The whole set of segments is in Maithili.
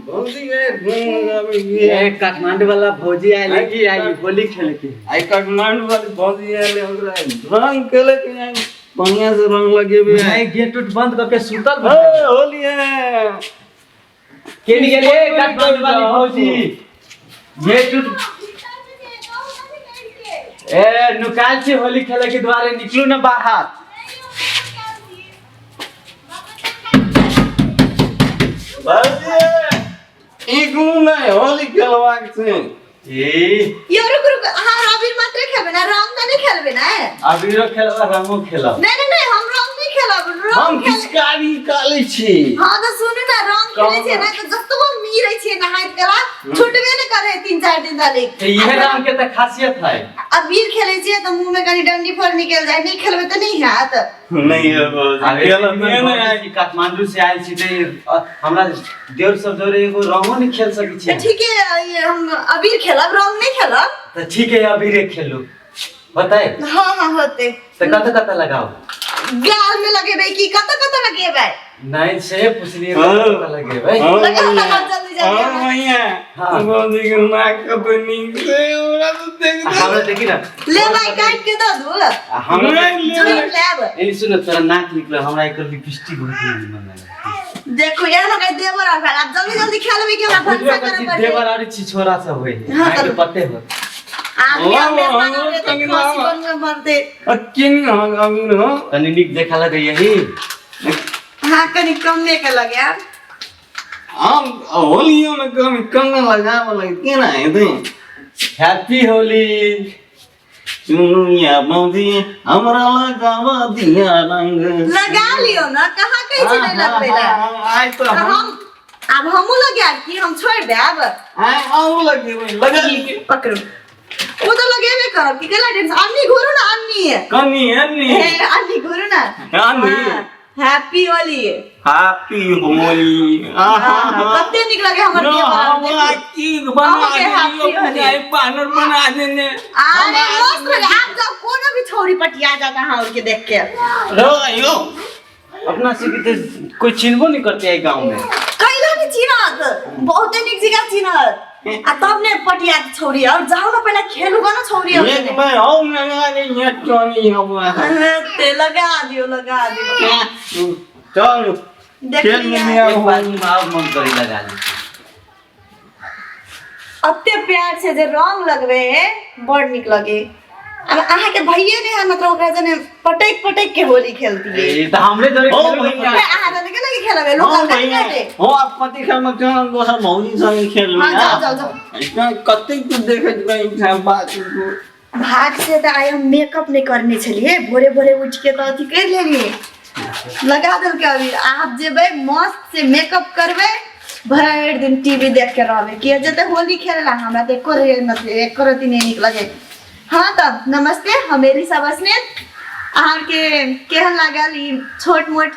भौजी के रंग लगाबै के। ए काठमांडू वाला भौजी आयल है कि आई होली खेले के। आइ काठमांडू वाली भौजी आयल है, ओकरा रंग खेले के आइ बढ़िया से रंग लगेबे। नहीं गेट उट बंद करके सुतल ए, होली है। के गेले काठमांडू वाली भौजी गेट उट ए नुकाल छी होली खेले के द्वारे निकलू ना बाहर। भौजी ई गुण नहीं होली खेलबाक छै। ए यो रुक रुक, अहाँ अबीर मात्रे खेलबै ना, रंग तऽ नहि खेलबै ना? अबीरो खेलब रंगो खेलब। नहीं नहीं नहीं, हम रंग नहीं खेलब। हम रंग खेल पिचकारी निकालै छी। हाँ तऽ सुनू ना, रंग खेलै छियै ना तऽ जतबो मीरै छियै नहाइत कला छुटबे नहि करै 3-4 दिन धरि। तऽ इहे रंग के तऽ खासियत है। अबीर खेलै छियै तऽ मुँह में कनि डंडी फल निकलि जाय, नहि खेलबै तऽ नहि हैत। नहीं है भौजी, अबे खेलब नहि नहि छी, काठमांडू से आयल छी तऽ हमरा देवर सब जोरे एगो रंगो नहीं खेल सकै छी। तऽ ठीके ये हम अबीर खेलब, रंग नहि खेलब। तऽ ठीक है अबीरे खेलू होतै? हाँ हाँ होतै। तऽ कतऽ कतऽ लगाउ? गाल में लगेबै कि कतऽ कतऽ लगेबै? नहीं से पुछलियै कतऽ कतऽ लगेबै। हाँ लगा भैया। लगा जल्दी जल्दी। हाँ भैया। हाँ। भौजी के नाक कते नीक छै, हमरा तऽ देख हमरा देखी ना। ले भाई काटि के दऽ दू। हमरा नहीं ले। जोड़ि लेब। एनी सुन तोरा नाक निकल हमरा एकर लिपस्टिक बहुत नीमन लगे। देखो यार लगा देवर आ भेल, आब जल्दी जल्दी खेलबै कि हमरा बुझबे भनसा करै करऽ छी, पड़तै। देवर आर छी छोरा सब होइ है। हाँ, अहाँके तऽ- पते होत। आदमी हाँ, हमेशा हाँ, बनबै तऽ कनि खसी लावा। बनबै बनतै। आ केनी हम अमीर हो। तनी नीक देखा लगे यही। हाँ कनि कमे के लगायब। हम होलियो में कम कम लगाबऽ लगे केना हेतै? हैप्पी होली। सुनिया भौजी हमरा लगाबऽ दिया रंग। लगा लियौ ना, कहाँ कहै छी नहि लगबै लए। आइ तऽ तऽ हम आब हमहूँ लगायब कि हम छोड़ि देब? आइ अहूँ लगेबै, लगा लिअ। पकड़ू, ओ तऽ लगेबे करब कि केला टेंशन। अन्नी घुरू ना, अन्नी कनी अन्नी। हे अन्नी घुरू ना। अन्नी। हैप्पी होली। हैप्पी होली। आहा। कते नीक लगे हमर नो, देवर आर, हमरा देखू। की बना अहाँके देलियौ हैप्पी होली। पूजा, बानर बना देने। अरे मस्त लगे, आब जाओ कोनो भी छौरी पटिया जाता अहाँ और के देख के। रो यो। अपना सबके तऽ कोई चिन्हबो नहीं करते है गाँव में। कैला ने चिन्हत, बहुते नीक जगह चिन्हत आ तब ने पटिया छौरी। और जाओ ना पहले खेलू ना छौरी और एक मैं हम लगा दे ये टोनी हम। ते लगा दियो लगा दियो। चल देख खेल लियै। में एक बार में और मन करी लगा ली। अते प्यार से जे रंग लगबे है बड़ नीक लगे। अब अहाँ के भैये नहीं है मतलब ओकरा जने पटक पटक के होली खेलती है। ए तऽ हमरे जोरे हो खेलबे भैया। करतै। अहाँ जने केना के खेलबे लोग हाँ भैया कते हो आप कति खेलमा चल दोसर भौजी सँगे खेल्नु। हाँ जाओ जाओ जाओ। कतेक कुछ देखैत रहै छै बात। भाग से तऽ आइ हम मेकअप नहीं करने छलियै, भोरे भोरे उठ के तऽ अथी कर लेलियै, लगा देलकै अभी। आब जेबै मस्त से मेकअप करबै, भरि दिन टीवी देख के रहबै। के जेतै होली खेले ला? हमरा तऽ एको एको रत्ती नहि नीक लगे। हाँ तऽ नमस्ते, हम एलिसा बसनेत। अहाँके केहन लागल ई छोट मोट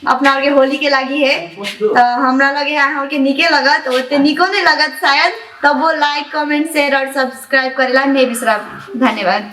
अपना आरके होली के लागी है? तऽ हमरा लगे है अहाँके नीके लगत, ओते नीको नहीं लगत शायद, तब वो लाइक कमेंट शेयर और सब्सक्राइब करेला नहीं बिसरब। धन्यवाद।